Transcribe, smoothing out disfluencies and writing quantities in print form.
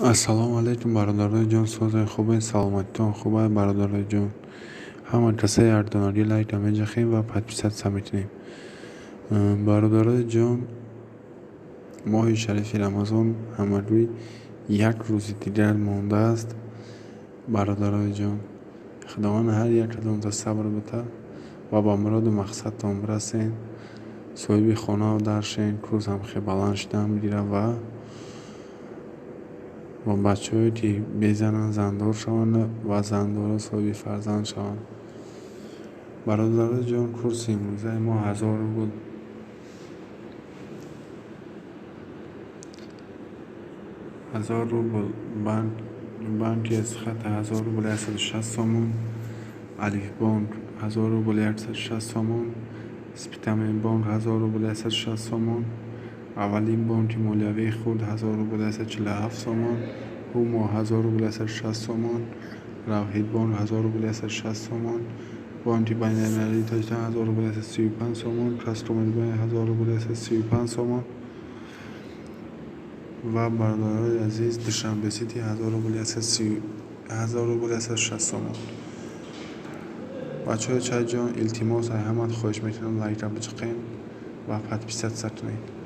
Ассалому алайкум, бародарои ҷон, созед, хубед, саломатитон хуб аст, бародарои ҷон. Ҳама касае ҳардонаги лайка меҷахем ва подписаться мекунем. Бародарои ҷон, моҳи шарифи Рамазон ҳамагӯй як рӯзи дигар мондааст. Бародарои ҷон, Худованд ҳар як кадомта сабр бита ва ба муроду мақсадтон бирасен, соҳиби хонаву дар шен, курс ҳам хеле баланд шудан бигирад ва бачаҳое ки безананд, зандор шаванд ва зандорҳо соҳиби фарзанд шаванд. Бародарои ҷон, курси имрӯзаи мо 1000 рубл. 1000 рубл банки Эсхата 1000 рубл 160 сомон, Алифбонк 1000 рубл 160 сомон, Спитаменбонк 1000 рубл 160 сомон, аввалин бонки молиявии хурд 1000 рубл 147 сомон, Ҳумо 1000 рубл 160 сомон, Равҳидбонк 1000 рубл 160 сомон, Бонки байналмилалии Тоҷикистон 1000 рубл 135 сомон, Казкоммерцбанк 1000 рубл 135 сомон ва, бародарои азиз, Душанбе Сити 1000 рубл 1000 рубл 160 сомон. Бачаҳои чайҷон, илтимос, ай ҳамат хоҳиш мекунам, лайка биҷиқем ва подписаться кунед.